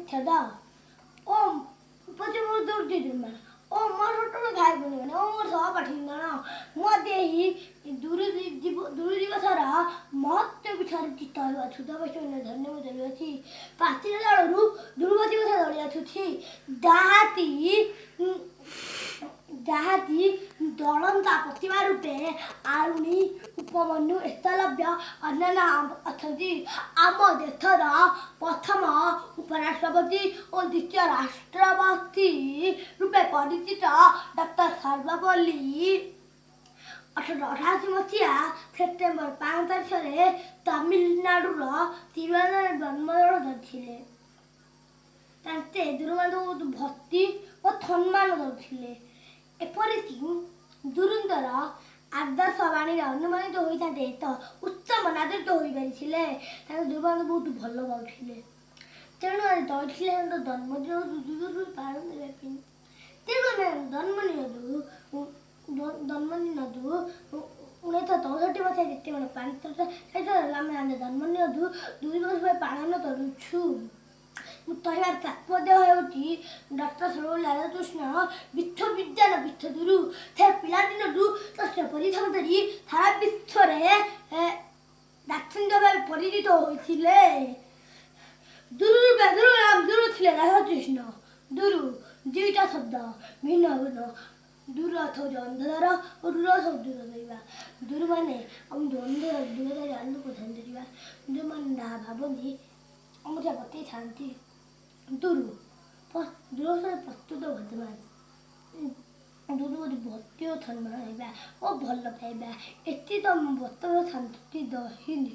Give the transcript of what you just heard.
ବିଖ୍ୟାତ। ଓ ଉପଯୁକ୍ତ ଓ ମୋର ଛୋଟ ଭାଇ ଭଉଣୀମାନେ ଓ ମୋର ସହପାଠୀଗଣ, ମୁଁ ଆଜି ଏହି ଦୁରୁ ଦିବସର ମହତ୍ତ୍ୱ ବିଷୟରେ ଚିତ୍ତ ହେଉଅଛୁ। ଧନ୍ୟ ଧରିଅଛି। ପ୍ରାଚୀନ କାଳରୁ ଦୁର୍ବ ଦିବସ ଚଳି ଆସୁଛି। ଯାହାକି ଜଳନ୍ତା ପ୍ରତିମା ରୂପେ ଆରୁଣୀ, ଉପମନ୍ୟୁ, ଏକଲବ୍ୟ ଅନ୍ୟାନ୍ୟ ଅଛନ୍ତି। ଆମ ଦେଶର ପ୍ରଥମ ଉପରାଷ୍ଟ୍ରପତି ଓ ଦ୍ୱିତୀୟ ରାଷ୍ଟ୍ରପତି ରୂପେ ପରିଚିତ ଡକ୍ଟର ସର୍ବପଲ୍ଲୀ 1888 ମସିହା ସେପ୍ଟେମ୍ବର 5 ତାରିଖରେ ତାମିଲନାଡ଼ୁର ତିରୁବାନରେ ଜନ୍ମଗ୍ରହଣ କରିଥିଲେ। ତାଙ୍କେ ଦୁର୍ବାଙ୍କୁ ଭକ୍ତି ଓ ସମ୍ମାନ ଦେଉଥିଲେ। ଏପରିକି ଦୁରୁନ୍ଦର ଆଦର୍ଶ ବାଣୀରେ ଅନୁମାନିତ ହୋଇଥାନ୍ତେ ତ ଉତ୍ତମ ନାଗରିକ ହୋଇପାରିଥିଲେ। ତାଙ୍କ ଦୁର୍ବାଙ୍କୁ ବହୁତ ଭଲ ପାଉଥିଲେ। ତେଣୁ ଦଇଥିଲେ ତାଙ୍କ ଜନ୍ମଦିନ ପାଳନ କରିବା ପାଇଁ। ତେଣୁ ଆମେ ଜନ୍ମଦିନରୁ 1964 ମସିହା ଯେତେବେଳେ 5 ଆମେ ଆମ ଜନ୍ମଦିନ 2 ବର୍ଷ ପାଇଁ ପାଳନ କରୁଛୁ। କହିବାର ତାତ୍ପର୍ଯ୍ୟ ହେଉଛି, ଡକ୍ଟର ସର୍ବପଲ୍ଲୀ ରାଧାକୃଷ୍ଣ ବିଶ୍ୱବିଜ୍ଞାନ ବିଶ୍ୱଗୁରୁ। ସେ ପିଲାଦିନରୁ ତଥ୍ୟ ପରିଶ୍ରମ କରି ସାରା ବିଶ୍ୱରେ ଦାର୍ଶନିକ ଭାବେ ପରିଚିତ ହୋଇଥିଲେ। ଦୁରୁ ଦୁରୁ ଦୁରୁ ଥିଲେ ରାଧାକୃଷ୍ଣ। ଦୁରୁ ଦୁଇଟା ଶବ୍ଦ ଭିନ୍ନ ଭିନ୍ନ। ଦୂର ଅର୍ଥ ହେଉଛି ଅନ୍ଧକାର ଓ ଦୂର ଅର୍ଥ ଦୂର କରିବା। ଦୂର ମାନେ ଆମ ଅନ୍ଧକାର ଦୂରରେ ଆଲୋକ ଧରିବା। ଯେଉଁମାନେ ଯାହା ଭାବନ୍ତି ଆମକୁ ଯାହା ବତେଇଥାନ୍ତି। ଦୁରୁ ଦୂର ପ୍ରସ୍ତୁତ ବର୍ତ୍ତମାନ ଦୂର ଭକ୍ତି ଓ ସମ୍ମାନ ହେବା ଓ ଭଲ ପାଇବା ଏତି ତ ବର୍ତ୍ତମାନ ଶାନ୍ତି ଦହିନି।